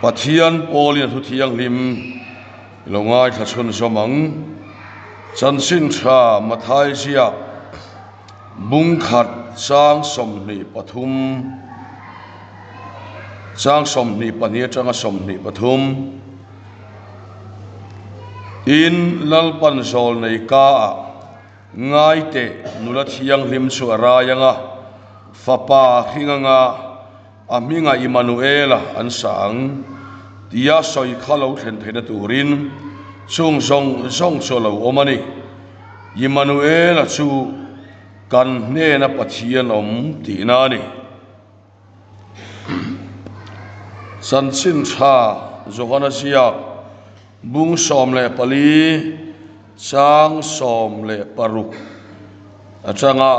Pathian pawlin a thu thianghlim i lo ngaithla chhunzawm ang. Chanchin tha Mathai ziak bung khat chang 23 chang 22 atanga 23 Tin, Lalpan zawl nei ka ah ngai teh nula thianghlim chu a rai ang a, fapa hring anga a hmingah Immanuela an sa ang tia sawi kha lo thlen theihna turin chung zawng zawng chu a lo awm a ni. Immanuela chu kan hnena Pathian awm tihna a ni. Chanchin tha Johana ziak bung 14 chang 16 atanga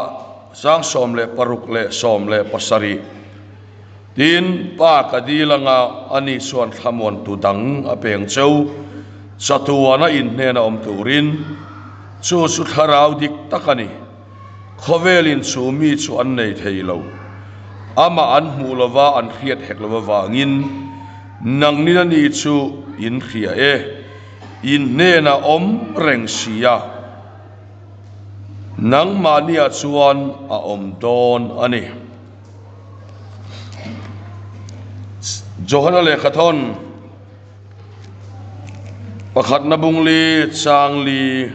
chang 16 leh 17 Tin, Pa ka dil anga ani chuan thlamuantu dang a peng cheu, chatuana inhnena awm turin. Chu chu thlarau dik tak a ni. Khawvelin chu mi chu an nei thei lo. Amah an hmuh lova an hriat hek lo avangin nangnin a ni chu in hria e, in hnenah awm reng si a, nangmahniah chuan a awm dawn a ni. Johana lehkhathawn pakhatna bungli changli.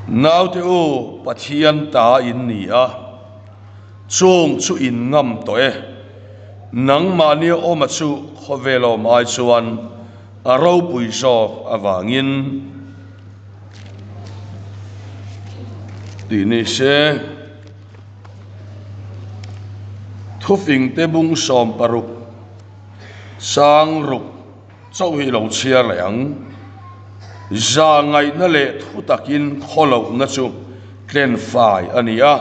Naute u, Pathian ta in ni a, chung chu in ngam tawh e. Nangmahnia awma chu khawvel awm ai chuan a ropui zawk avangin tih ni se. Thufingte bung 16 sang ruk. Chauh hi lo chhiar leh ang. Za ngaihna leh thu takin khawlohna chu tlen fai a ni a,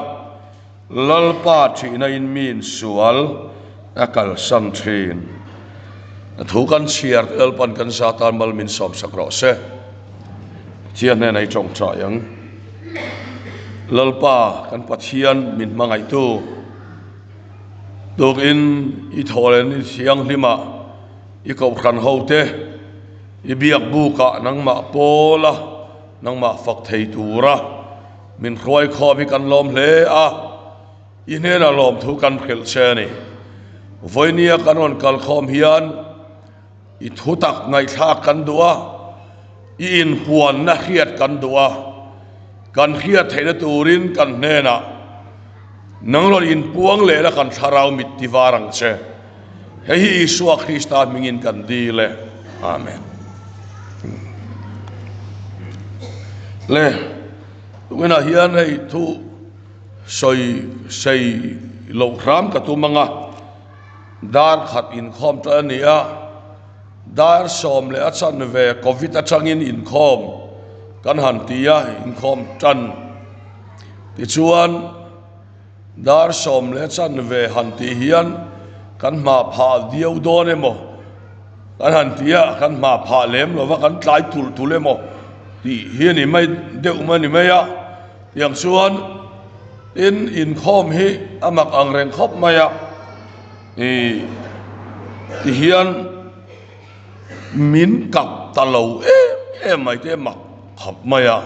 Lalpa thihna in miin sual a kalsan thin. A thu kan chhiar te Lalpan kan za tan mal min sawmsak rawh se. Pathian hnenah i tawngtai ang. Lalpa kan Pathian min hmangaihtu tukin i thawhlen i thianghlimah I kohhran hote, i biak bukah nangmah pawla nangmah fak thei tura min hruai khawm hi kan lawm hle a, i hnenah lawmthu kan hrilh che a ni. Vawinia kan rawn kal khawm hian i thu tak ngaihthlak kan duh a, i inpuanna hriat kan duh a, kan hriat theihna turin kan hnenah nang rawn inpuang lehna kan thlarau mit tivar ang che. Hei hi Isua Krista hmingin kan dil e. Amen. Le, tunginah hian hei thu sawi sei loh hram ka tum anga dar khat inkhawm tan a ni a, dar sawm leh a chanve Covid atangin inkhawm kan han ti a, inkhawm tan tichuan Dar sawm leh chanve han tih hian kan hma phah viau dawn emaw kan han ti a, kan hma phah lem lova kan tlai tulh tulh emaw tih hi a ni mai deuh mai a ni mai a. Tiang chuan tin inkhawm hi a mak ang reng khawp mai a, ih ti hian min kap ta lo em em mai te mak khawp mai a.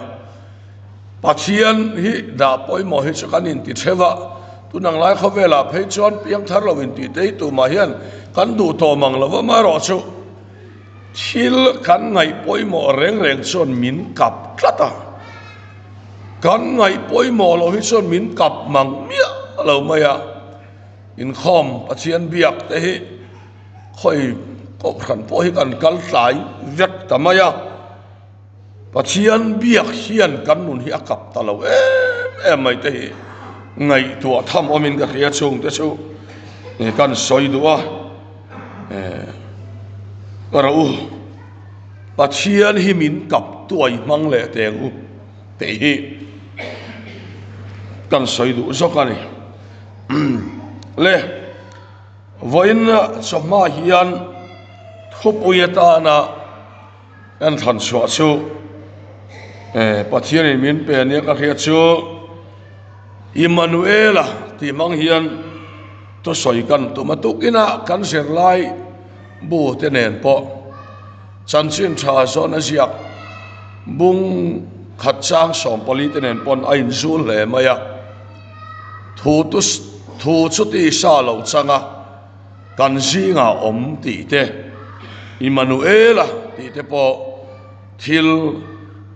Pathian hi dah pawimawh hi chu kan inti theuh a, tunang lai khawvelah phei chuan piangthar lo intih te hi tumah hian kan duh tawh mang lo va, amaherawhchu thil kan ngaih pawimawh reng reng chuan min kap tlat a, kan ngaih pawimawh loh hi chuan min kap mang miah lo mai a, inkhawm Pathian biak te hi khawi kohhran pawh hi kan kal tlai vek ta mai a. Pathian biak hian kan nun hi a kap ta lo em em mai te hi ngaihtuah tham awmin ka hria chhungte chu kan sawi duh a, ka ro u Pathian hi min kap tuai hmang leh teng u tih hi kan sawi duh zawk a ni. Le vawiin chawhma hian thupui atana Kan thlan chhuah chu Pathianin min pe ania ka hriat chu Immanuela tih hmang hian Thusawi kan tum a tukinah kan zirlai bu te nen pawh chanchin tha zawn a ziak bung khat chang 14 te nen pawn a inzul hle mai a. Thu tu thu chu tisa lo chang a, kan zingah awm tih te, Immanuela tih te pawh thil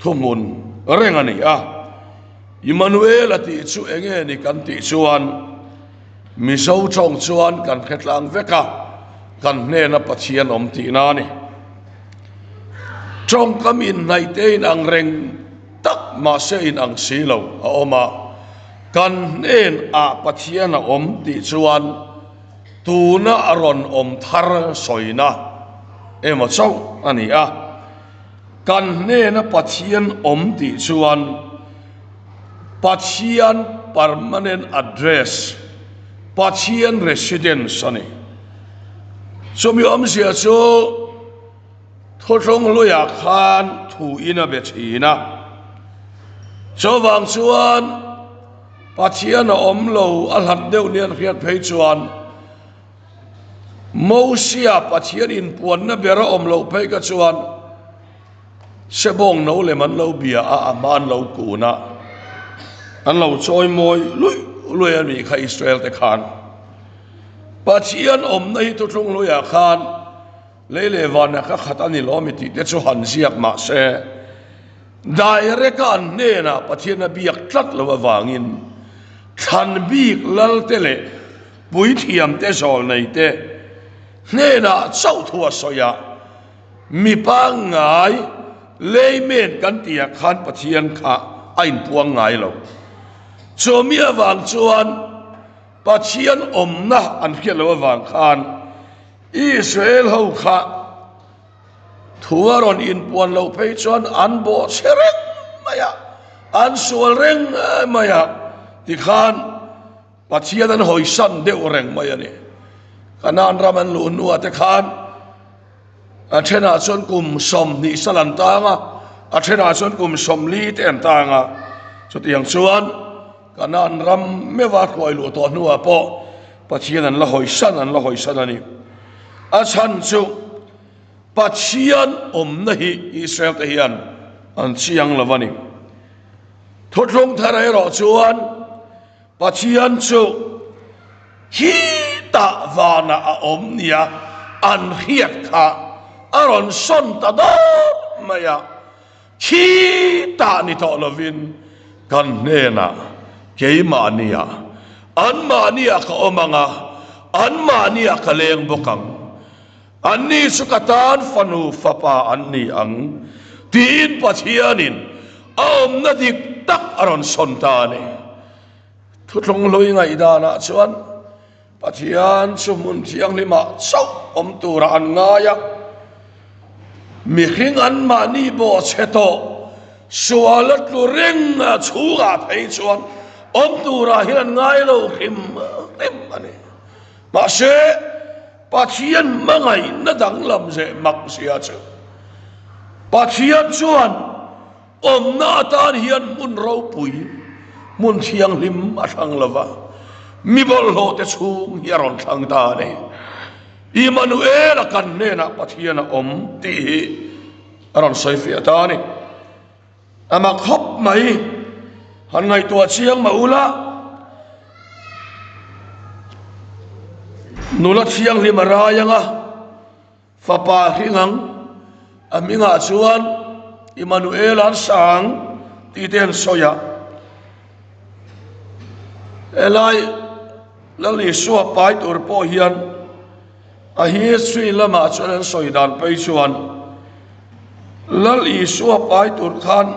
thuhmun reng a ni a. Immanuela tih chu enge ni kan tih chuan Mizo tawng chuan kan hre tlang vek a, kan hnena Pathian awm tihna a ni. Tawngkam inhnaih te in ang reng tak mahse in ang si lo a awm a, kan hnen ah Pathian a awm tih chuan tuna a rawn awm thar sawina emaw chauh a ni a. Kan hnena Pathian awm tih chuan Pathian permanent address, Pathian residence a ni. Chumi awmzia chu Thuthlung hluiah khan thu in a be thin a. Chuvang chuan Pathian a awm lo a hlat deuh nia an hriat phei chuan Mosia Pathian inpuanna ber a awm loh phei kha chuan Sebawng no lem an lo bia a, a hma an lo kun a, an lo chawi mawi luih luih a nih kha Israel te khan. Pathian awmna hi thuthlung hluiah khan lei leh vanah ka khat a ni lo mi tih te chu han ziak mah se, direct a an hnenah Pathian a biak tlat loh avangin thlan bik lal te leh Puithiam te zawlnei te hnenah chauh thu a sawi a, mi pangngai layman kan tihah khan Pathian kha a inpuang ngai lo. Chumi avang chuan Pathian awmna an hriat loh avang khan Israel ho kha thu a rawn inpuan loh phei chuan an bawhchhe reng mai a, an sual reng mai a, tikhan Pathian an hawisan deuh reng mai a ni. Kanaan ram an luh hnuah te khan a thenah chuan kum 20 sal an tang a, a thenah chuan kum 40 te an tang a. Chutiang chuan Kanaan ram meuha hruai luh tawh hnuah pawh Pathian an la hawisan an la hawisan a ni. A chhan chu Pathian awmna hi Israel te hian an chiang lo a ni. Thuthlung thar erawh chuan Pathian chu khitah vanah a awm nia an hriat kha a rawn sawn ta dawr mai a, khitah ni tawh lovin kan hnenah keimahnia anmahnia ka awm ang a, anmahnia ka leng bawk ang. Anni chu ka tan fanu fapa an ni ang, tiin Pathianin a awmna dik tak a rawn sawn ta a ni. Thuthlung hlui ngaihdanah chuan Pathian chu hmun thianghlimah chauh awm turah an ngai a, mihring anmahni bawhchhe tawh sual a tlu reng chhungah phei chuan awm turah hian an ngai lo hrim hrim a ni. Mahse, Pathian hmangaihna danglam zeh mak zia chu Pathian chuan awmna atan hian hmun ropui, hmun thianghlim a thlang lo va, mi bawlhhlawhte chhung hi a rawn thlang ta a ni. Immanuela kan hnenah Pathian a awm tih hi a rawn sawi fiah ta a ni. A mak khawp mai, han ngaihtuah chiang mah ula, nula thianghlim a rai ang a, fapa hring ang, a hmingah chuan Immanuel an sa ang tih te an sawi a. Helai Lal Isua pai tur pawh hian A history lamah chuan an sawi dan phei chuan Lal Isua pai tur khan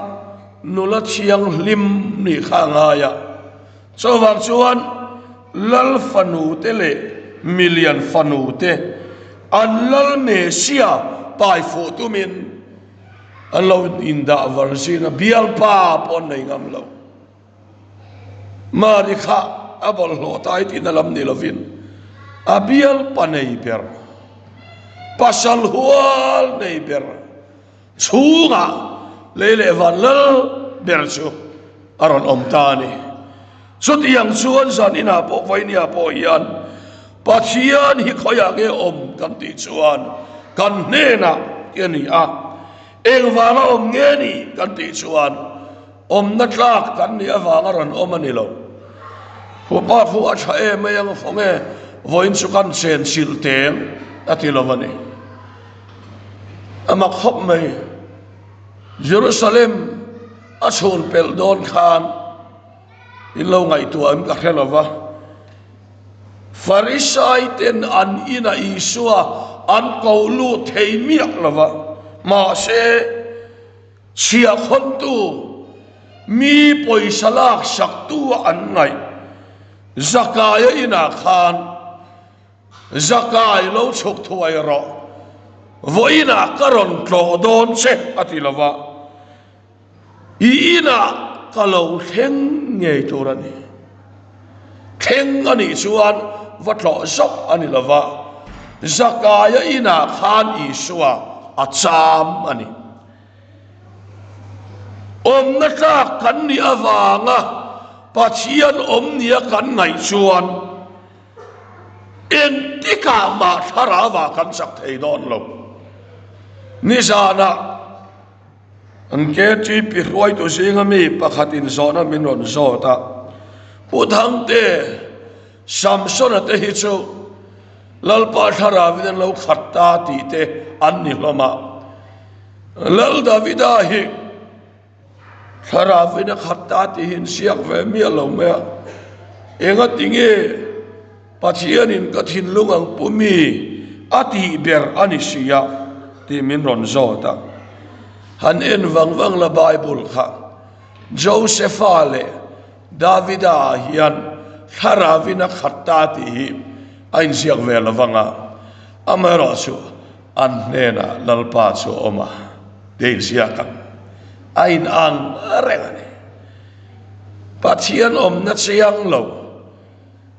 nula thianghlim nih kha a ngai a. Chuvang chuan Lal fanu te leh milian fanu te an Lal Mesia pai fuh tumin an lo indah virgin a, bialpa pawh an nei ngam lo. Mari kha a bawlhhlawh tai tihna lam ni lovin a bialpa nei ber, pasal hual nei ber chhungah lei leh van lal ber chu a rawn awm ta a ni. Chutiang chuan zan inah pawh Vainia pawh hian. Pathian hi khawiah nge awm kan tih chuan kan hnenah tih a ni a, engvanga awm nge ni kan tih chuan awmna tlak kan nih avanga rawn awm a ni lo. Khupa khu a tha em mai ang fawng e, vawiin chu kan chen chilh teng a ti lo a ni. A mak khawp mai. Jerusalem a chhun pelh dawn khan in lo ngaihtuah em ka hre lo va. Farisai ten an inah Isua an ko lut thei miah lo va, mahse chhiahkhawntu mi pawisa lak saktu a an ngaih Zakaia inah khan Zakai lo chhuk thuai rawh, vawiinah ka rawn tlawh dawn che a ti lo va. I inah ka lo thleng ngei tur a ni. Thleng a nih chuan va tlawh zawk a ni lo va, Zakaia inah khan Isua a cham a ni. Awmna tlak kan nih avanga Pathian awm nia kan ngaih chuan engtikah mah thlarauah kan chak thei dawn lo. Nizanah. An KTP hruaitu zinga mi pakhatin zawhna min rawn zawt a, Pu Thangte, Samsona te hi chu Lalpa Thlaravin an lo khat ta tih te an ni hlawm a, Lal Davida hi Thlaravin a khat ta tih hi in siak ve miah lo mai a, engati nge Pathianin ka thinlung ang pu mi a tih ber a ni si a tih min rawn zawt a. Han en vang vang la Bible kha Josepha leh Davida ah hian thlaravin a khat ta tih hi a inziak ve lo vang a, amaherawhchu an hnenah Lalpa chu a awm a tih a inziak ang. A inang reng a ni. Pathian awmna chiang lo.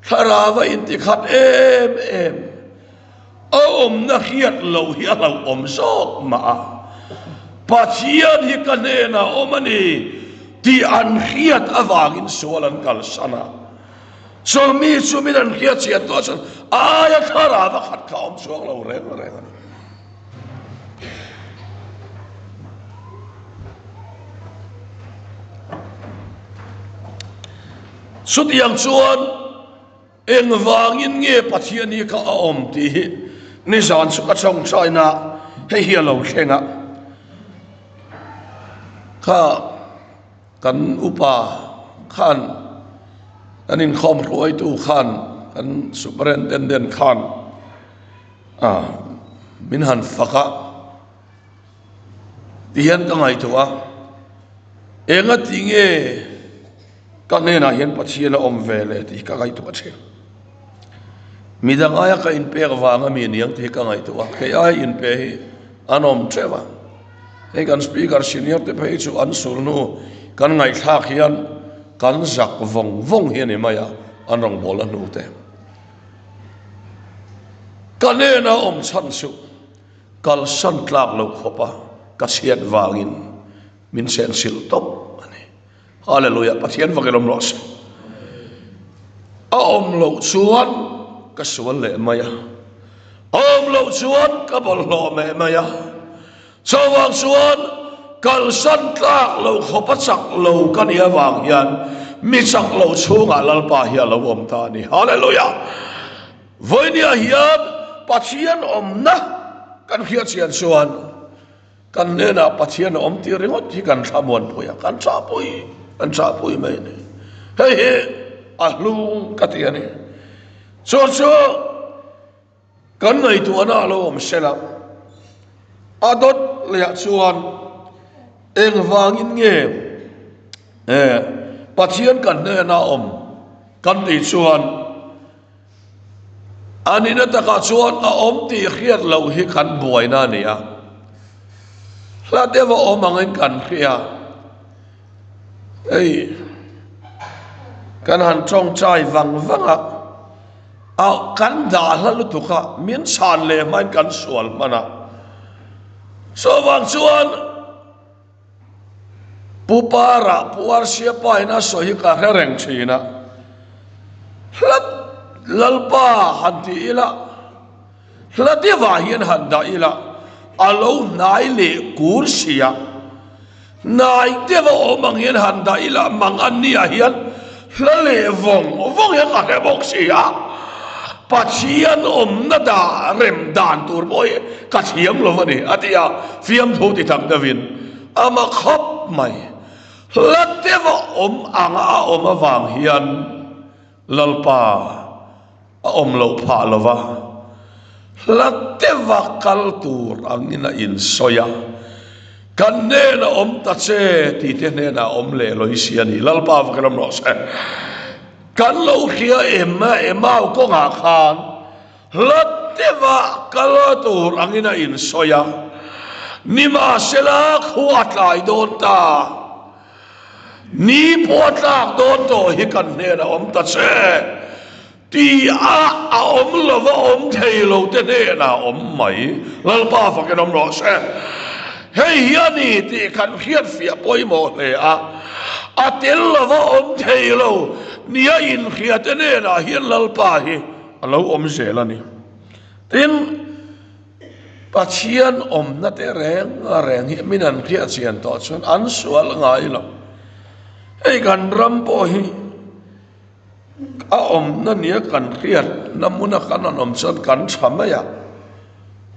Thlarau a intikhat em em, a awmna hriat loh hi a hlauhawm zawk mah a, Pathian hi ka hnenah awm a ni tih an hriat avangin sual an kalsan a, chumi chu min an hriat chian tawh chuan aia thlarau a khat kha a awm chuang lo reng reng a ni. Chutiang chuan engvangin nge Pathian hi ka a awm tih hi nizan chu ka chawngchaina hei hi a lo thleng a. Kha kan upa khan kan inkhawm hruaitu khan kan superintendent khan a min han fak a. Ti hian ka ngaihtuah a, enga ti nge ka hnenah hian Pathian a awm ve le tih hi ka ngaihtuah thin. Midang aia ka inpek vanga mi aniang tih hi ka ngaihtuah a, kei aia inpe hi an awm teuh a. Hei kan speaker senior te phei chu an sulhnu kan ngaihthlak hian kan zak vawng vawng hi a ni mai a, an rawngbawlna hnu te. Ka hnena awm chhan suh. Kalsan tlak lo khawpa ka chhiat vangin min sensil tawp a ni. Hallelujah, Pathian vakin awm rawh se. A awm loh chuan ka sual leh mai a, a awm loh chuan ka bawlhhlawh meh mai a. Chuvang chuan kalsan tlak lo khawpa chak lo ka nih avang hian mi chak lo chhungah Lalpa hi a lo awm ta a ni. Hallelujah. Vawinia hian Pathian awmna kan hriat chian chuan kan hnenah Pathian a awm tir ringawt hi kan thlamuanpui a, kan chahpui, kan chahpui mai a ni. Hei hi a hlu ka ti a ni. Chu chu kan ngaihtuahna a lo awm sela, a dawt lehah chuan engvangin nge Pathian kan hnena awm kan tih chuan, A nihna takah chuan a awm tih hriat loh hi kan buaina a ni a, hla deuh a awm angin kan hria. Hei kan han tawngtai vang vang a, a kan dah hla lutuk a, min chhan leh hmain kan sual hman a. Chuvang chuan Pu Para, Pu Arsia pa in a sawi hi ka hre reng thin a. Hlat Lalpa han ti ila, hla deuhah hian han dah ila, a lo hnai leh kur si a. Hnai deuh a awm ang hian han dah ila, mang an niah hian hla leh vawng vawng hian ka hre bawk si a. Pathian awmna dah rem dan tur pawh hi ka thiam lo a ni, a ti a, fiamthu ti tak deuhin ama khawp mai. Hla deuh a awm anga a awm avang hian Lalpa a awm loh phah lo va, hla deuha kal tur angin a insawi a, Kan hnenah awm ta che tih te hnenah a awm leh lawi si a ni. Lalpa va kan awm rawh se. Kan lo hria em a, Emau kawngah khan hla deuha kal tur angin a insawi a, nimahsela khua a tlai dawn ta. Ni pawh a tlak dawn tawh hi kan hnenah awm ta che ti a a awm lova awm thei lo te hnenah awm mai. Lalpa fakin awm rawh se. Hei hi a ni tih kan hriatfiah pawimawh hle a, a tel lova awm thei lo nia inhria te hnenah hian Lalpa hi a lo awm zel a ni. Tin, Pathian awmna te reng reng hi min an hriat chian tawh chuan an sual ngai lo. Hei kan ram pawh hi a awmna nia kan hriatna hmuna kan rawn awm chuan kan tha mai a.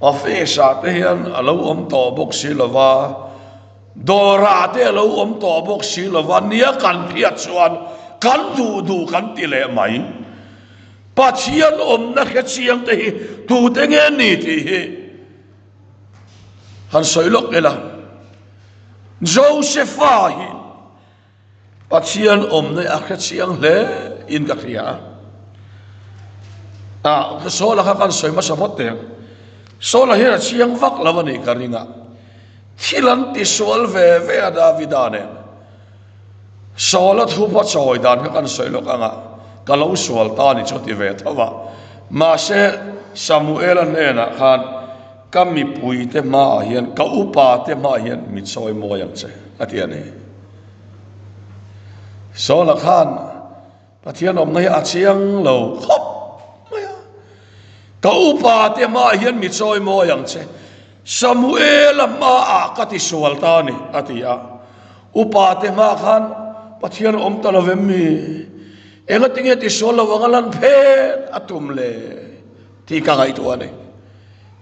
Office ah te hian a lo awm tawh bawk si lo va, dawrah te a lo awm tawh bawk si lo va, nia kan hriat chuan kan duh duh kan ti leh mai. Pathian awmna hre chiang te hi tute nge ni tih hi han sawi lawk ila. Josepha hi Pathian awmna a hre chiang hle in ka hria a. Ah, Saula kha kan sawi hmasa phawt teh ang. Saula hian a chiang vak lo a nih ka ring a. Thil an tisual ve ve a Davida nen. Saula thupa chawi dan kha kan sawi lawk anga ka lo sual ta ni chu ti ve tho va. Mahse, Samuela hnenah khan ka mipuite hmaah hian, ka upate hmaah hian mi chawi mawi ang che, a ti a ni. Saula khan Pathian awmna hi a chiang lo khawp mai a. Ka upa te hmaah hian mi chawi mawi ang che. Samuela hmaah ka ti sual ta a ni, a ti a. Upa te hmaah khan Pathian awm ta lo vem mi? Engatinge ti sual lo anga lan phet a tum le tih ka ngaihtuah a ni.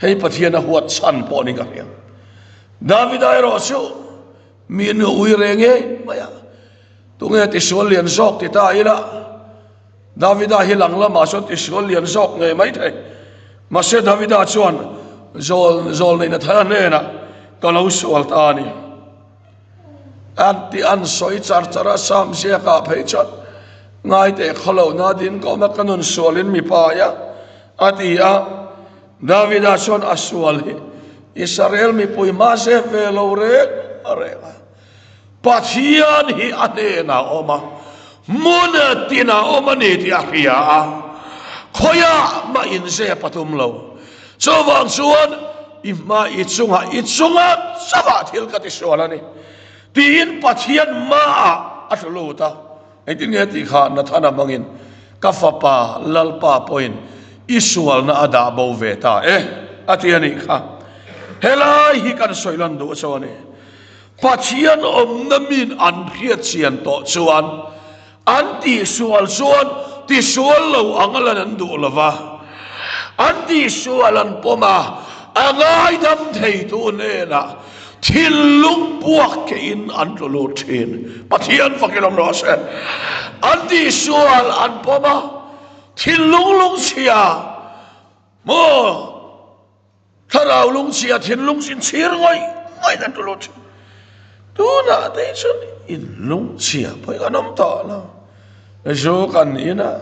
Hei Pathian a huat chhan pawh ni ka hria. Davida erawh chu mi an ui reng ngei mai a. Tunge tisual lian zawk ti ta ila, Davida hi lang lamah chuan tisual lian zawk ngei mai thei. Mahse Davida chuan zawl zawl neihna thar hnenah ka lo sual ta a ni. An ti an sawi char char a, Sam ziakah phei chuan ngai teh khawlohna din kawm a ka nun sualin mi pai a, a ti a. Davida chuan a sual hi Israel mipui hma zep ve lo reng reng a. Pathian hi a hnenah a awm a, hmun tinah a awm a ni tih a hria a, khawiah mah inzep a tum lo. Chuvang chuan i hma i chungah i chunga chauhah thil ka tisual a ni tiin Pathian hmaah a tlu lut a. Engtin nge tih kha Nathana hmangin ka fapa Lalpa pawhin i sualna a dah bo ve ta e a ti a nih kha. Helai hi kan sawi lan duh chu a ni. Pathian awmna min an hriatchian tawh chuan an tihsual chuan tisual lo anga lan an duh lo va, an tihsual an pawm a, a ngaidam theitu hnenah thinlung puak keiin an tlu lut thin. Pathian fakin awm rawh se. An tihsual an pawm a, thinlung lungchhia maw? Thlarau lungchhia thinlung sin chhir ngawih ngawih kan tul thin. Tunah te chuan in lungchhia pawh kan awm tawh lo. Zu kan in a,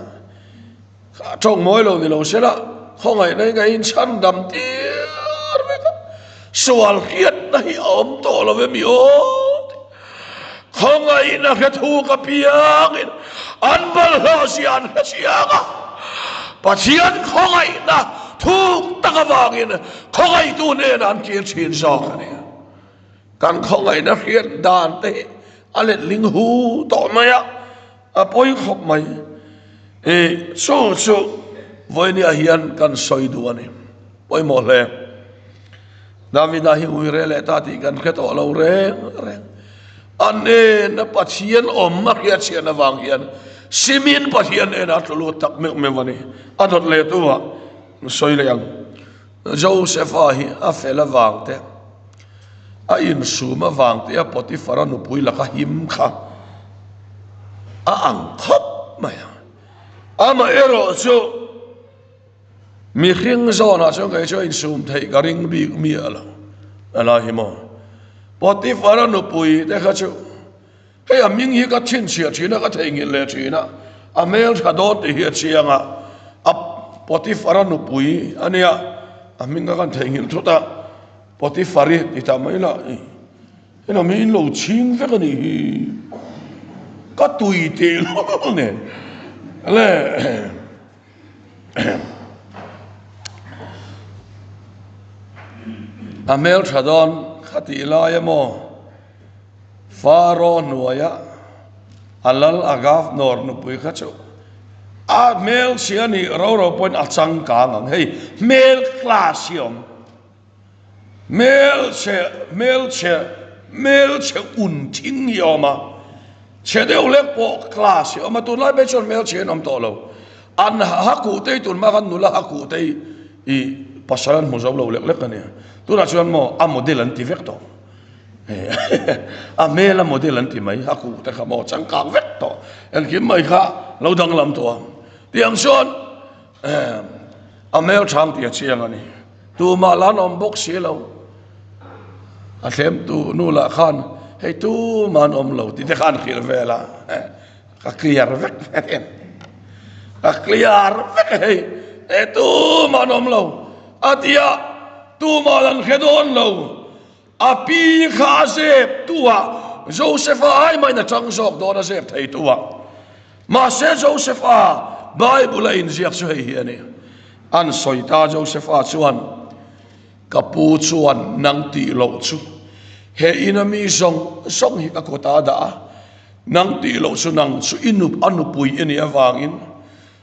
tawng mawi lo ni lo se la, khawngaihna in ka inchhan dam tir vek a, sual hriatna hi a awm tawh lo emi aw tih. Khawngaihna hre thu ka piangin an balhhlawh zia an hre chiang a, Pathian khawngaihna thuk tak avangin khawngaihtu hnenah an kir thin zawk a ni. Kan khawngaihna hriat dan te hi a letling hu tawh mai a, a pawi khawp mai. Chu chu. Vawinia hian kan sawi duh a ni. Pawimawh hle. Davida hi ui re leh ta tih kan hre tawh lo reng reng. A hnena Pathian awm a hriatchhian avang hian simin Pathian hnenah a tlu lut tak meuh meuh a ni. A dawt leh tu ah sawi leh ang. Josepha hi a fel avang te, a insum avang te a Potiphar-a nupui laka him kha a ang khawp mai a. Amaherawhchu mihring zawnah chuan kei chu a insum theih ka ring bik miah lo. Helai hi maw Potiphar-a nupui te kha chu hei a hming hi ka chhinchhiah thin a, ka theihnghilh leh thin a, a hmeltha dawn tih hi a chiang a, a Potiphar-a nupui a nia, a hming kha kan theihnghilh thut a, Potiphar-i ti ta mai lah i. Hela mi in lo chhing vek a nih hi. Ka tui teh lul nen. Le a hmel tha dawn kha tih lai a maw Faro hnuaia a lal a governor nupui kha chu a hmel chhia nih ro ro pawhin a changkang ang hei hmel class hi a awm. Hmelchhe, hmelchhe, hmelchhe un thing hi a awm a, chhe deuh hlek pawh class hi a awm a, tunlai phei chuan hmelchhe an awm tawh lo. An hakuh te hi tunhma khan nula hakuh te hi i pasal an hmu zo lo lek lek a nia. Tunah chuan maw a model an ti vek tawh. A hmel a model an ti mai, hakuh te kha maw changkang vek tawh. Engkim mai kha lo danglam tawh a. Tiang chuan a hmelchhang tih a chiang a ni. Tumah la an awm bawk si lo. A thlemtu nu lah khan hei tumah an awm lo tih te khan hrilh vel a, ka clear vek ka clear vek hei e tumah an awm lo a ti a, tumah an hre dawn lo. A pi kha a zep tu a, Joseph-a ai mahin a chang zawk dawn a zep thei tu a. Mahse Joseph-a Bible-a inziak chu hei hi a ni. An sawi ta Joseph-a chuan, Ka pu chuan nang tih loh chu he ina mi zawng zawng hi ka kutah a dah a, nang tih loh chu nang chu i nup a nupui i nih avangin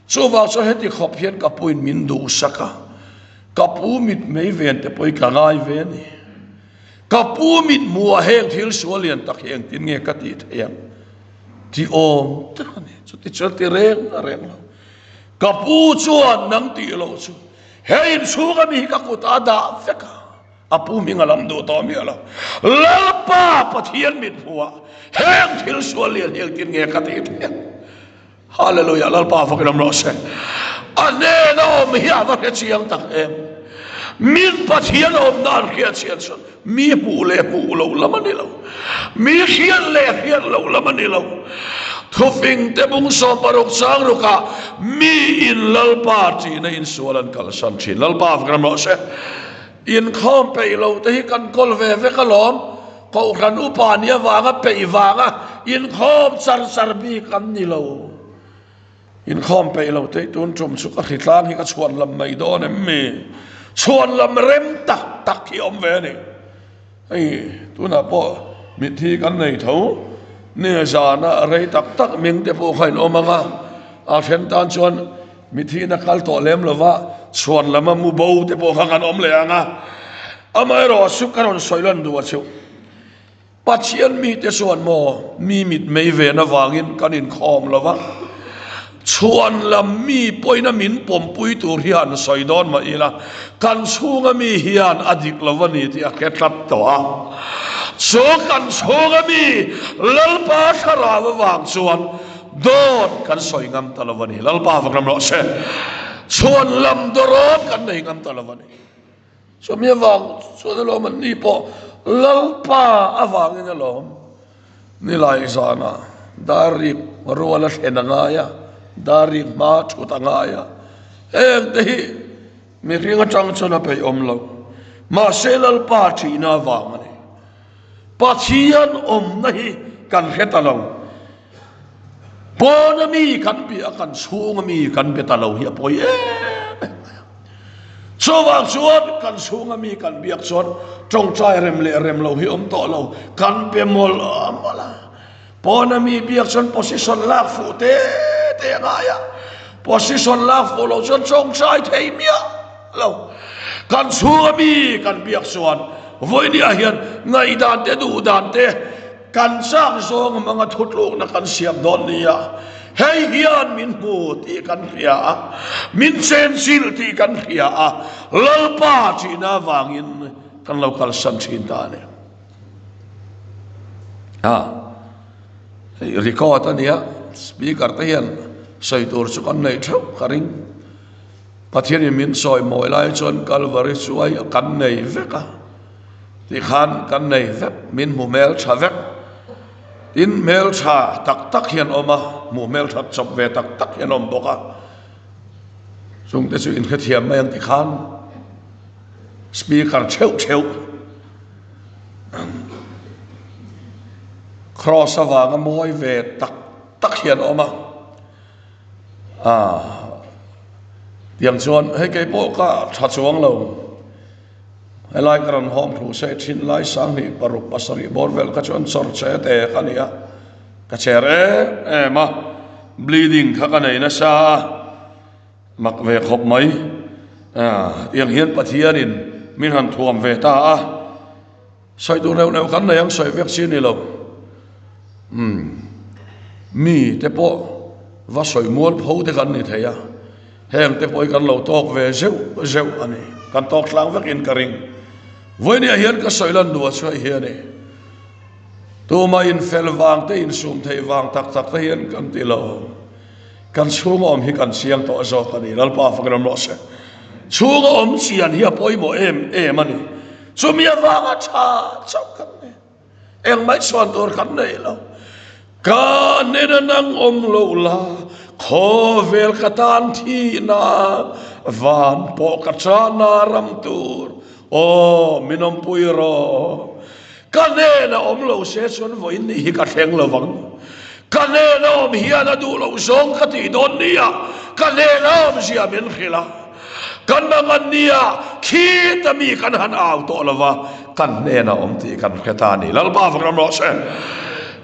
Chuvang chuan heti khawp hian ka puin min duhsak a, ka pu mit mei ven te pawh hi ka ngai ve a ni. Ka pu mit hmuhah heng thil sual lian tak hi engtin nge ka tih theih ang tih awm tak a ni. Chuti chuan ti reng reng lo. Ka pu chuan nang tih loh chu he inchhunga mi hi ka kutah a dah vek a, a pu hming a lam duh tawh miah lo. Lalpa Pathian mit hmuhah heng thil sual lian hi engtin nge ka tih theih ang? Hallelujah Lalpa fakin awm rawh se. A hnena awm hi a va hre chiang tak em. Min Pathian awmna an hriat chian chuan mi hmuh leh hmuh loh lam a ni lo. Mi hriat leh hriat loh lam a ni lo. Thufing te bung 16 chang rukah mi in Lalpa ṭihna in sual an kalsan ṭhin. Lalpa fakin awm rawh se. Inkhawm peih lo te hi kan kawl ve vek alawm. Kohhran upa nih avanga peih vanga inkhawm char char bik an ni lo. Inkhawm peih lo te hi tun tum chu ka hritlang hi ka chhuan lam mai dawn em mi? Chhuan lam rem tak tak hi awm ve a ni. Hei tunah pawh mitthi kan nei tho. Ni zana rei tak tak ming te pawh kha in awm ang a, a then tan chuan Mithiin a kal tawh lem lova, chhuan lama mu bo te pawh kha kan awm leh ang a. Amaherawh chu ka rawn sawi lan duh a chu. Pathian mite chuan maw mi mit mei ven avangin kan inkhawm lova, chhuan lam mi pawhin a min pawmpui tur hi han sawi dawn mah ila, kan chhunga mi hian a dik lo a ni tih a hre tlat tawh a. Chu kan chhunga mi Lalpa thlarau avang chuan Dawt kan sawi ngam ta lo a ni. Lalpa vak ram rawh se. Chhuan lam dawrawt kan nei ngam ta lo a ni. Chumi avang chuan alawm an ni pawh Lalpa avangin alawm nilai zana dar rik rual a thlen a ngai a, dar rik hma thut a ngai a. Heng te hi mihring atang chuan a peih awm lo. Mahse Lalpa thihna avang a ni. Pathian awmna hi kan hre ta lo. Pawna mi kan bia a, kan chhunga mi kan be ta lo hi a pawi em em mai a. Chuvang chuan kan chhunga mi kan biak chuan tawngtai rem leh rem lo hi awm tawh lo, kan be mawlh mawlh a. Pawna mi biak chuan position lak fuh te te a ngai a. Position lak fuh loh chuan tawngtai thei miah lo. Kan chhunga mi kan biak chuan vawinia hian ngaihdan te duh dan te kan chak zawng hmanga thutlukna kan siam dawn nia. Hei hian min hmu tih kan hria a, min chenchilh tih kan hria a, Lalpa tihna avangin kan lo kalsan thin ta a ni. A hei record a nia, speaker te hian sawi tur chu kan nei theuh ka ring. Pathianin min sawi mawi lai chuan Kalvari chuai kan nei vek a, tikhan kan nei vek, min hmu hmel tha vek. Tin, hmel tha tak tak hian awm a, hmuh hmel that chawp ve tak tak hian awm bawk a, chungte chu inhrethiam mai ang tikhan speaker theuh theuh. Kraws avanga mawi ve tak tak hian a awm a, aah tiang chuan hei kei pawh ka tha chuang lo, helai ka rawn hawm thu se thin lai 2006 7 bawr vel kha chuan chawr che te ka ni a, ka cher em em a, bleeding kha ka nei nasa a. Mak ve khawp mai. Tiang hian Pathianin min han thuam ve ta a, sawi tur neuh neuh kan nei ang sawi vek chi ni lo. Umm mi te pawh va sawi mual pho te kan ni thei a, heng te pawh hi kan lo tawk ve zeuh zeuh a ni. Kan tawk tlang vek in ka ring. Vawinia hian ka sawi lan duh a chhuah hi a ni. Tumah infel vang te insum theih vang tak tak te hian kan ti lo. Kan chhunga awm hi kan chiang tawh zawk a ni. Lalpa fak ram rawh se. Chhunga awm chian hi a pawimawh em em a ni. Chumi avanga tha chauh kan ni. Engmah chhuan tur kan nei lo. Ka nena nang awm lo la, khawvel ka tan thihna, van pawh ka chana ram tur, aw min awmpui rawh. Ka hnena awm lo se chuan vawiin ni hi ka thleng lo vang. Ka hnena awm hian a duh loh zawng ka tih dawn nia, ka hnena awmzia min hrilh a. Kan mangan nia khita mi kan han au tawh lo va, kan hnena awm tih kan hre ta a ni. Lalpa vang ram rawh se.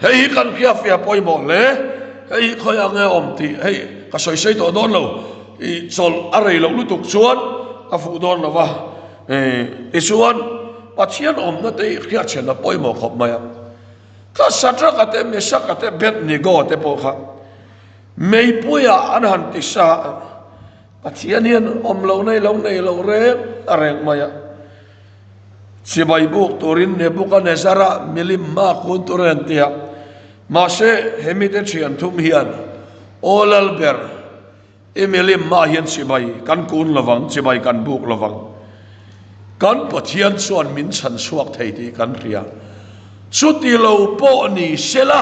Hei hi kan hriatfiah pawimawh hle. Hei hi khawiah nge awm tih hei ka sawi sawi tawh dawn lo. I chawlh a rei loh lutuk chuan a fuh dawn lo va. Tichuan, Pathian awmna te hi hriatchhen a pawimawh khawp mai a. Kha Shadrach-a te, Meshach-a te, Abednego te pawh kha meipuiah an han ti sa a, Pathian hian awm lo nei lo nei lo reng a reng mai a. Chibai buk turin Nebuchadnezzar-a milim hma kun tur a han ti a. Mahse, hemite thian thum hian, Aw Lalber, I milim hmaah hian chibai kan kun lovang, chibai kan buk lovang. Kan Pathian chuan min chhan chhuak thei tih kan hria. Chuti lo pawh ni sela,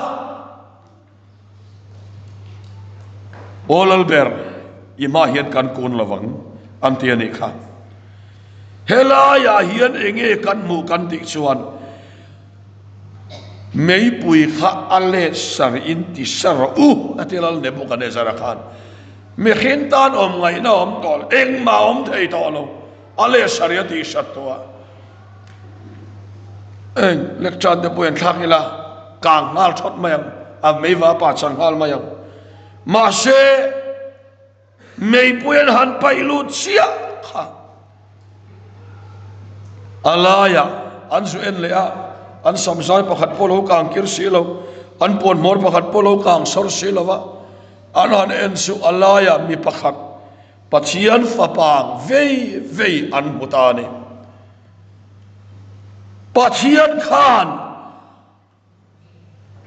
Aw Lalber, i hmaah hian kan kun lovang, an ti a nih kha. Helaiah hian enge kan hmuh kan tih chuan, Meipui kha a let sarihin ti sa rawh u, a ti Lal Nebuchadnezzar-a khan. Mihring tan awm ngaihna a awm tawh lo, engmah a awm thei tawh lo, a let sari a tih sat tawh a. Eng lecture te pawh in thlak ila, kang nghal thawt mai ang, a meiva pa chang nghal mai ang. Mahse, Meipui an han paih lut chiah kha a laiah an zu en leh a, an samzai pakhat pawh lo kang kir si lo, an puan hmawr pakhat pawh lo kang sawr si lo va, an han en chu a laiah mi pakhat Pathian fapa vei vei an hmu ta a ni. Pathian khan.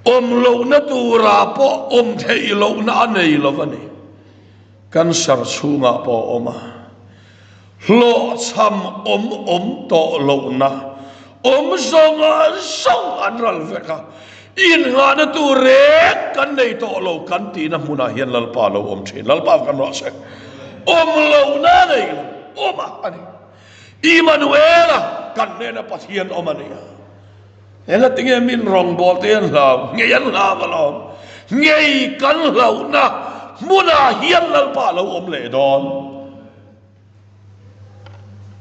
Awm lohna turah pawh awm theih lohna a nei lo a ni. Cancer chhungah pawh a awm a, hlawhchham awm awm tawh lohna awm zawng zawng an ral vek a, innghahna tur reng kan nei tawh lo kan tihna hmunah hian Lalpa lo awm thin. Lalpa kan ruah se. Awm lohna a nei lo, awm a a ni. Immanuela kan hnena Pathian awm a ni a. Engati nge min rawngbâwl te an hlau? Ngei an hlau alawm. Ngei kan hlauhna hmunah hian Lalpa a lo awm leh dawn.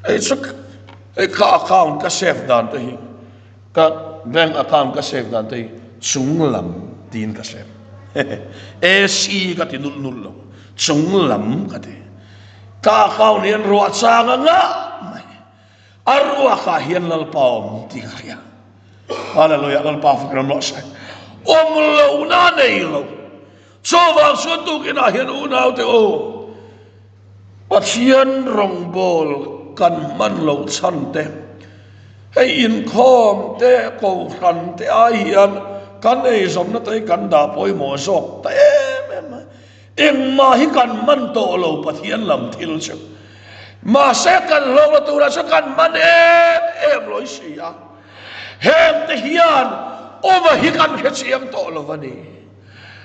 Hei chu hei ka account ka save dan te hi, ka bank account ka save dan te hi chung lam tiin ka save. AC ka ti nulh nulh lo. Chung lam ka ti. Ka account hian ruah chang a ngah mai. A ruakah hian Lalpa awm tih ka hria. Hallelujah, Lalpa fak ram rawh se. Awm lohna a nei lo. Chuvang chuan tukinah hian unaute u, Pathian rawngbawl kan hman loh chhan te, hei inkhawm te, kohhran te ai hian kan eizawmna te hi kan dah pawimawh zawk ta em em mai. Engmah hi kan hman tawh lo Pathian lam thil chu. Mahse kan hlawkna turah chuan kan hman em em lawi si a. Heng te hian awma hi kan hrechiang tawh lo a ni.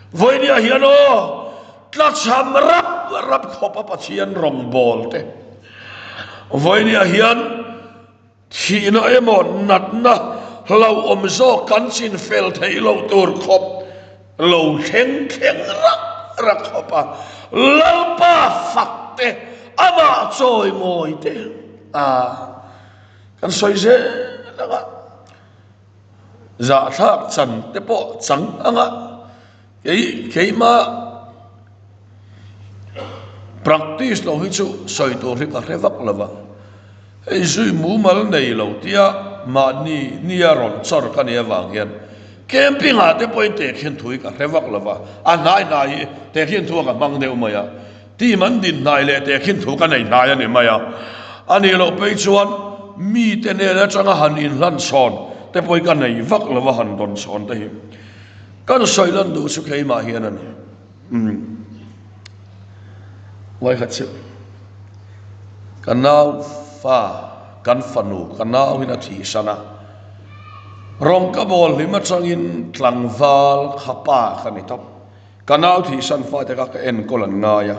Vawinia hian aw, tlachham rap rap khawp a Pathian rawngbawl te. Vawinia hian thihna emaw natna hlauhawm zawk kan chin fel theih loh tur khawp lo thleng thleng rak rak khawp a Lalpa fak te, amah chawimawi te a kan sawi zel ang a. Zahthlak chan te pawh chang anga kei keimah practice lo hi chu sawi tur hi ka hre vak lo va, hei zui mumal nei lo tia mahni nia rawn chawr ka nih avang hian camping ah te pawhin tehkhin thu hi ka hre vak lo va, a hnai hnai hi tehkhin thu a ka hmang deuh mai a, Team an din hnai leh tehkhin thu ka nei hnai a ni mai a, a nih loh phei chuan mite nen atanga han inhlan chhawn te pawh hi ka nei vak lo va, han dawn chhawn te hi kan sawi lan duh chu keimah hian a ni. Umm Uaikhat chu ka nau fa kan fanu ka nau in a thihsan a, rawng ka bawl hlim atangin tlangval kha pa ka ni tawp. Ka nau thihsan fate kha ka enkawl an ngai a,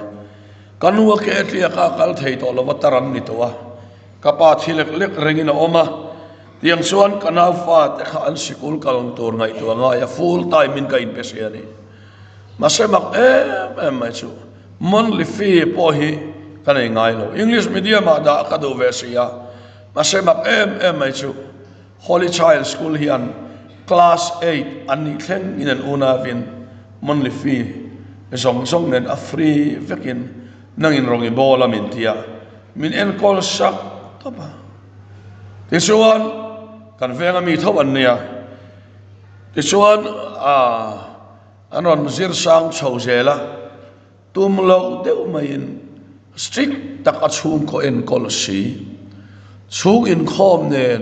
ka nu a ke tliak a kal thei tawh lova tar an ni tawh a, ka pa thi lek lek rengin a awm a, tiang chuan ka nau fate kha an sikul kal tur ngaihtuah a ngai a, full time in ka inpe si a ni. Mahse mak em em mai chu monthly fee pawh hi ka nei ngai lo, English medium ah dah ka duh ve si a, mahse mak em em mai chu Holy Child School hian Class eight an nih thleng in an unavin monthly fee zawng zawng nen a free vekin nangin rawng i bawl a min ti a, min enkawl sak tawp a. Tichuan kan venga mi tho an nia, tichuan an rawn zir sang chho zel a. Tum loh deuh maiin strict tak a chhungkaw enkawl si. Chhung inkhawm nen,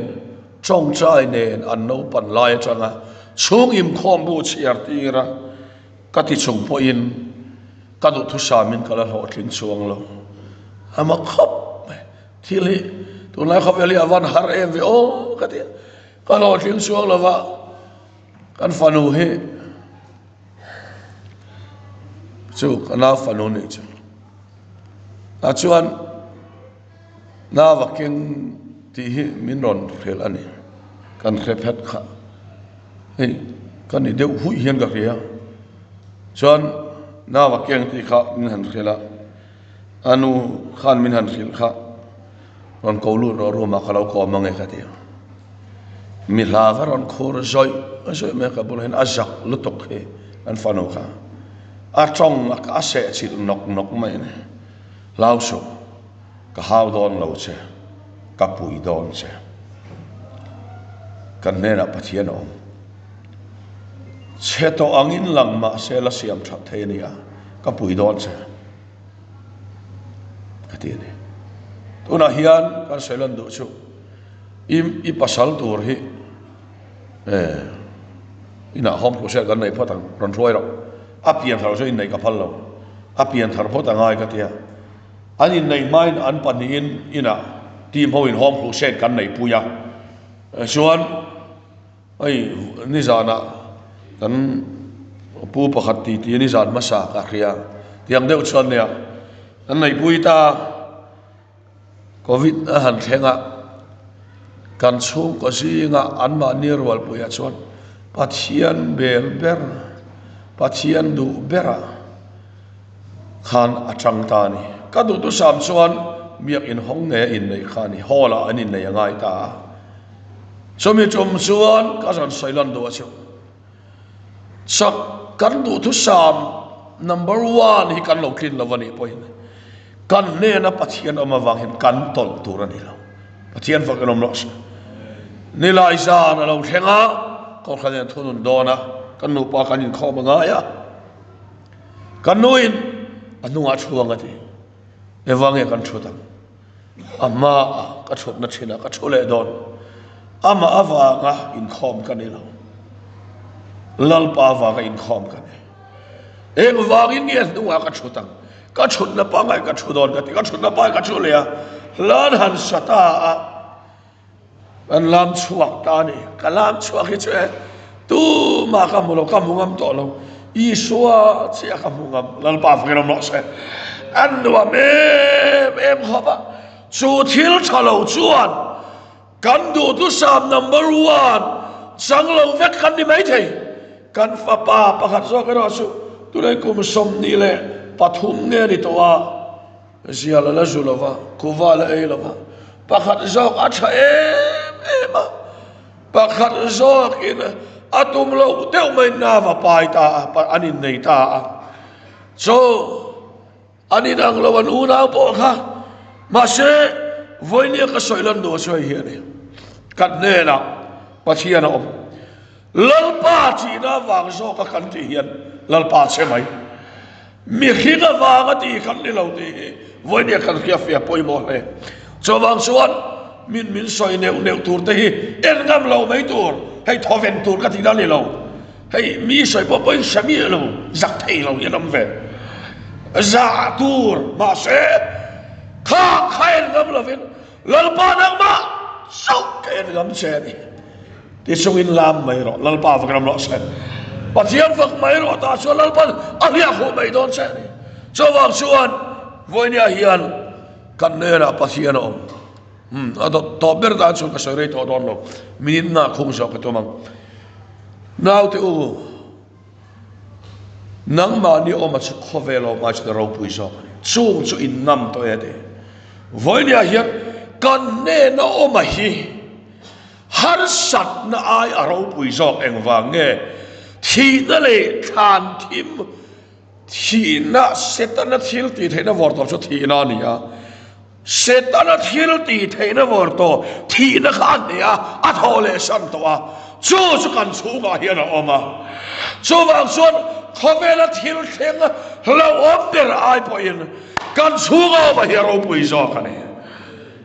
tawngtai nen an naupan lai atanga chhung inkhawm bu chhiar tir a ka ti chung pawhin ka duhthusamin ka la hlawhtling chuang lo. A mak khawp mai. Thil hi tunlai khawvel hi a van har em ve aw ka ti a. Ka hlawhtling chuang lo va, kan fanu hi. Chu ka nau fanu nih chu tah chuan nau a keng tih hi min rawn hrilh a ni kan hre phet kha hei ka ni deuh huih hian ka hria chuan nau a keng tih kha min han hrilh a a nu khan min han hrilh kha. Rawn ko lut rawh room ah ka lo kawm ange ka ti a, mi hla va rawn khur zawih zawih mai a ka bulah hian a zak lutuk hi an fanu kha a tawng a a seh chilh nawk nawk mai a ni, hlau suh ka hau dawn lo che ka pui dawn che kan hnenah Pathian a awm chhe tawh angin lang mahse la siam that thei a ni a ka pui dawn che. Ka ti a ni. Tunah hian kan sawi lan duh chu i i pasal tur hi eh inah home crusade kan nei phawt ang rawn hruai rawh. A pian thar chu inneih ka phal lo. A pian thar phawt a ngai ka ti a. An inneih hmain an pahnihin inah team ho in home crusade kan neihpui a. Chuan Hei nizanah kan pu pakhat ti ti nizan hmasa ka hria tiang deuh chuan nia kan neihpui ta covid a han thleng a kan chhungkaw zinga anmahni rualpuiah chuan Pathian bel ber Pathian duh berah khan a tang ta a ni. Ka duhthusam chuan biakin hawng ngei a inneih kha a ni hall ah an inneih a ngai ta a. Chumi tum chuan ka rawn sawi lan duh a chu. Chak kan duhthusam number one hi kan lo tlin lo a nih pawhin kan hnena Pathian awm avang hian kan tawlh tur a ni lo. Pathian fak in awm rawh se. Nilai zan a lo thleng a, Kohhran hian thunun dawn a, kan nupa kan inkhawm a ngai a. Kan nuin a hnungah thu ang a ti. Eva nge kan thut ang? A hmaah ka thutna thinah ka thu leh dawn. Amah avanga inkhawm ka ni lo. Lalpa avanga inkhawm ka ni. Engvangin nge hnungah ka thut ang? Ka thutna pangai ka thu dawn ka ti. Ka thutna pangai ka thu leh a, hlan han sa ta a. Kan lam chhuak ta a ni. Ka lam chhuak hi chu e, tumah ka hmu lo, ka hmu ngam tawh lo. Isua chiah ka hmu ngam. Lalpa fakin awm rawh se. An nuam em em khawp a. Chu thil tha lo chuan kan duhthusam number one chang lo vek kan ni maithei. Kan fapa pakhat zawk erawh chu tunei kum 23 nge ni tawh a. Zial a la zu lo va, kuva a la ei lo va, pakhat zawk a tha em em a, pakhat zawkin a tum loh deuh mai nav a pai ta a, an innei ta a. Chaw an inang lo an unau pawh kha, mahse vawinia ka sawi lan duh a sawi hi a ni. Kan hnenah Pathian a awm. Lalpa thihna avang zawka kan tih hian Lalpa che mai. Mihring avanga tih kan ni lo tih hi vawinia kan hriatfiah pawimawh hle. Chuvang chuan min min sawi neuh neuh tur te hi en ngam lo mai tur, hei thawven tur ka tihna a ni lo. Hei mi sawi pawh pawhin hre miah lo, zak thei lo hian awm ve. Zah tur mahse kha kha en ngam lovin Lalpa nangmah chauh ka en ngam che a ni. Tichungin lam mai rawh, Lalpa fak ram rawh se. Pathian fak mai rawh tah chuan Lalpan a hliah huh mai dawn che a ni. Chuvang chuan vawinia hian kan hnenah Pathian a awm. Hmm, a dawt tawp ber dan chuan ka sawi rei tawh dawn lo. Minute nga khung zawk ka tum ang. Naute u, Nangmahni awma chu khawvel awm ai chuan a ropui zawk a ni. Chung chu in ngam tawh e ti. Vawinia hian kan hnena awma hi harsatna ai a ropui zawk engvang nge? Thihna leh thlan thim, thihna, Setana thil tih theihna vawr tawp chu thihna a ni a. Setana thil tih theihna vawr tawh thihna kha a hneh a, a thaw leh san tawh a, chu chu kan chhungah hian a awm a. Chuvang chuan khawvela thil thleng hlauhawm ber ai pawhin kan chhunga awm a hi a ropui zawk a ni.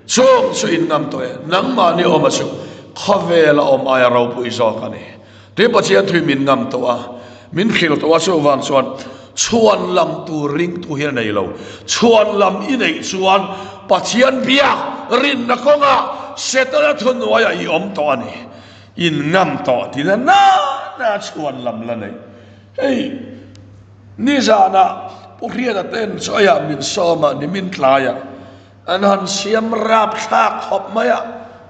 Chung chu in ngam tawh e, nangmahni awm a chu khawvela awm aia ropui zawk a ni. Tui Pathian thui min ngam tawh a, min hrilh tawh a, chuvang chuan chhuan lam tur ringtu hi a nei lo. Chhuan lam i neih chuan Pathian biak rinna kawngah Setana thuhnuaiah i awm tawh a ni. In ngam tawh tina na na chhuan lam la nei. Hei nizanah Pu Hriata ten chu aiah min sawm a, nimin tlaiah An han siam rapthlak khawp mai a,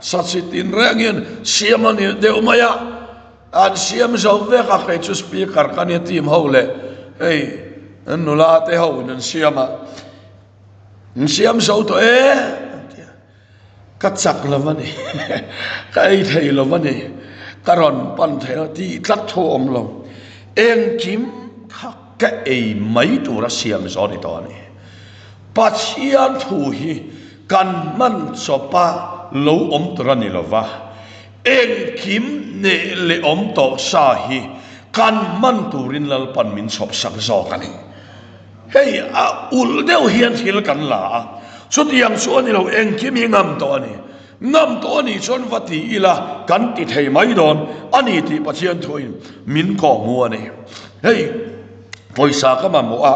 sachi tin rengin siam a ni deuh mai a, an siam zo vek a, kei chu speaker ka nia team ho leh hei an nula te ho in an siam a, an siam zo tawh e an ti a, ka chak lo a ni, ka ei thei lo a ni, ka rawn pan thei lo tih tlat thu a awm lo, engkim kha ka ei mai tura siam zo a ni tawh a ni. Pathian thu hi kan hman chawpa lo awm tur a ni lo va, engkim neh leh awm tawh sa hi kan hman turin Lalpan min chhawp sak zawk a ni. Hei a ulh deuh hian thil kan la a, chutiang chu a ni lo, engkim hi ngam tawh a ni. Ngam tawh a nih chuan va ti ila kan ti thei mai dawn a ni tih Pathian thuin min kawhhmu a ni. Hei pawisa ka mamawh a.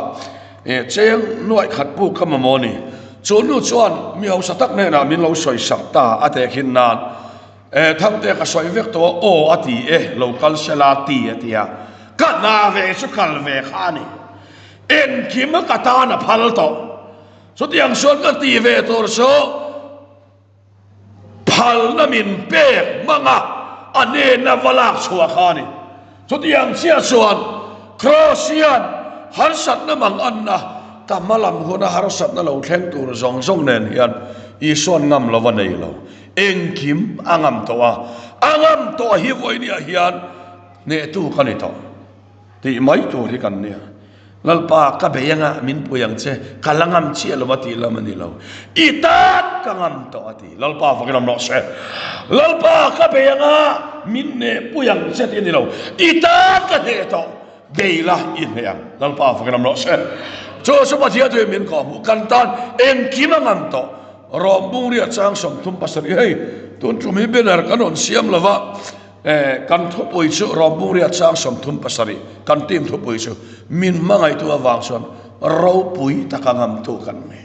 E cheng nuaih khat puk kha mamawh ni. Chu nu chuan mi hausa tak hnenah min lo sawi sak ta a tehkhin nan. E Thangte ka sawi vek tawh a, aw a ti e, lo kal se la ti a ti a. Ka hna ve chu kal ve kha a ni. Engkim ka tan a phal tawh. Chutiang chuan ka ti ve tur chu. Phalna min pek hmang a, a hnena va lak chhuah kha a ni. Chutiang chiah chuan Kraws hian harsatna mang anna, ka hma lam huna harsatna lo thleng tur zawng zawng nen hian Isua'n ngam lo a nei lo. Engkim a ngam tawh a, a ngam tawh hi vawinia hian hnehtu ka ni tawh tih mai tur hi kan nia. Lalpa ka bei anga min pui ang che, ka la ngam chiah lo a tih lam a ni lo. I tan ka ngam tawh a ti. Lalpa fakin awm rawh se. Lalpa ka bei anga min hneh pui ang che tih a ni lo. I tan ka hneh tawh, bei la i hneh ang. Lalpa fakin awm rawh se. Chu chu Pathian chuan min kawhhmuh kan tan engkim a ngam tawh. Rawm bungriah chang 37 hei tun tum hi banner kan rawn siam lo va. Kan thupui chu Rawmburia chang 37, kan team thupui chu min hmangaihtu avang chuan ropui taka ngamtu kan ni.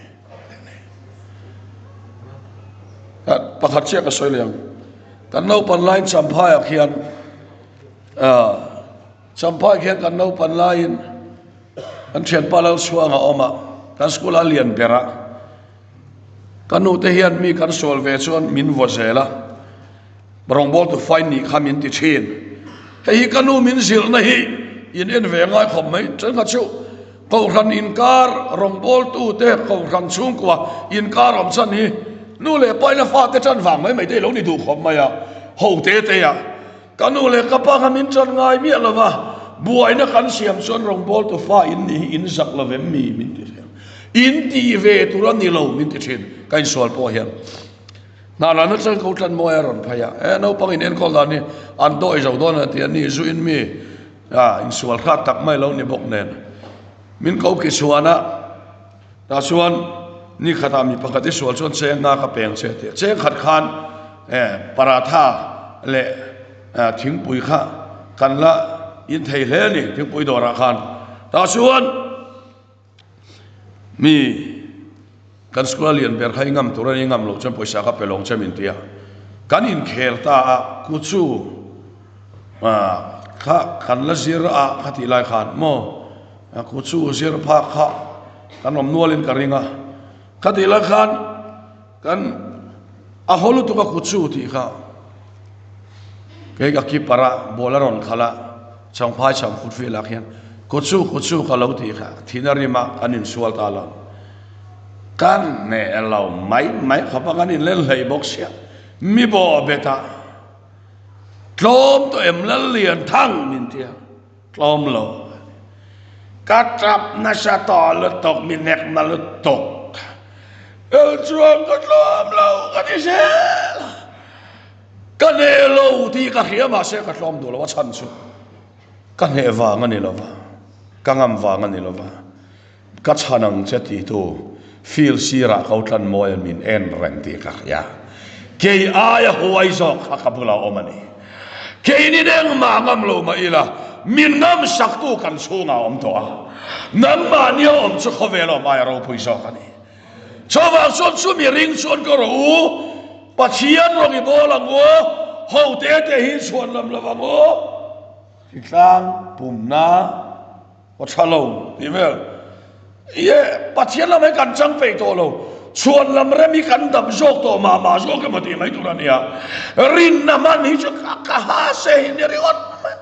Pakhat chiah ka sawi leh ang. Kan naupan laiin Champhaiah khian Champhai khian kan naupan laiin kan thianpa Lalchhuanga a awm a, kan school a lian ber a. Ka nute hian mi kan sual ve chuan min vaw zel a. Rawngbawltu fai nih kha min ti thin. Hei hi ka nu min zilhna hi in en ve ngai khawp mai. Thenkhat chu Kohhran inkar rawngbawltute Kohhran chhungkua inkar awm chan hi nu leh pa ina fate tan vang mai mai te i lo ni duh khawp mai a, ho te te a. Ka nu leh ka pa kha min tan ngai miah lo va, buaina kan siam chuan rawngbawltu fa in nih hi in zak lo vem mi min ti thin. In tih ve tur a ni lo min ti thin ka insual pawh hian. Hna lana chuan ko tlan mawi a rawn phei a, e naupang in enkawl dan hi an dawi zo dawn a ti a ni, zu in mi a insual hrat tak mai lo ni bawk nen min ko ki chhuan a, tah chuan ni khatah mi pakhat i sual chuan cheng nga ka peng che a ti a, cheng khat khan e paratha leh thingpui kha kan la in thei hle a ni thingpui dawrah khan, tah chuan. Mi kan school a lian ber kha i ngam tur a ni, i ngam loh chuan pawisa kha pe lawng che min ti a. Kan inkhel ta a, ku chu kha kan la zir a kha tih lai khan maw ku chu zir phak kha kan awm nualin ka ring a. Kha tih lai khan kan a haw lutuk a ku chu tih kha kei ka keeper a ball a rawn khalh a. Changphai chham khut velah khian Kawchu kawchu ka lo tih kha thin a rim a, kan insual ta lo. Kan hneh lo mai mai khawp a, kan inlen hlei bawk sia. Mi bawh bet a, tlawm tawh em lal lian thang min ti a, tlawm lo. Ka tap nasa tawh lutuk, mi nek na lutuk. Lal chuan ka tlawm lo ka ti zel a. Ka hneh lo tih ka hria mahse ka tlawm duh lo a chhan chu ka hneh vang a ni lo va, ka ngam vang a ni lo va, ka chhan ang che ti tu field sirah ko tlan mawi a min en reng tih ka hria. Kei aia huai zawk kha ka bulah awm a ni. Keini engmah ngam lo mah ila min ngam saktu kan chhungah a awm tawh a, nangmahni a awm chu khawvel awm aia ropui zawk a ni. Chuvang chuan chu mihring chuan ka rawh u, Pathian rawng i bawl ang u, ho te te hi chhuan lam lo ang u, hritlang pumna aw tha lo tih vel ie Pathian lam hi kan chang peih tawh lo, chhuan lam rem hi kan dam zawk tawh mah mah zawk emaw tih mai tur a nia, rinna hman hi chu ka ha se hi ni ringawt mai,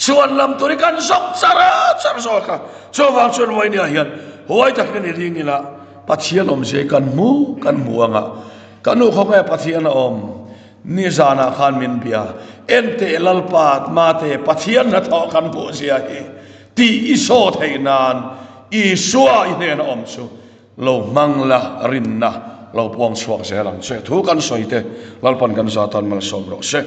chhuan lam tur hi kan zawk char char zawk a, chuvang chuan Vawini ah hian huai takin i ring ila. Pathian awmzia hi kan hmu kan hmu ang a, ka nu khaw nge Pathian a awm? Nizanah khan min bia, Enteh Lalpa Mate Pathian hnathawh kan hmuh zia hi tih i saw theih nan Isua i hnena awm chu lo hmang la rinna lo puang chhuak zel ang che. Thu kan sawi te Lalpan kan za tan malsawm rawh se.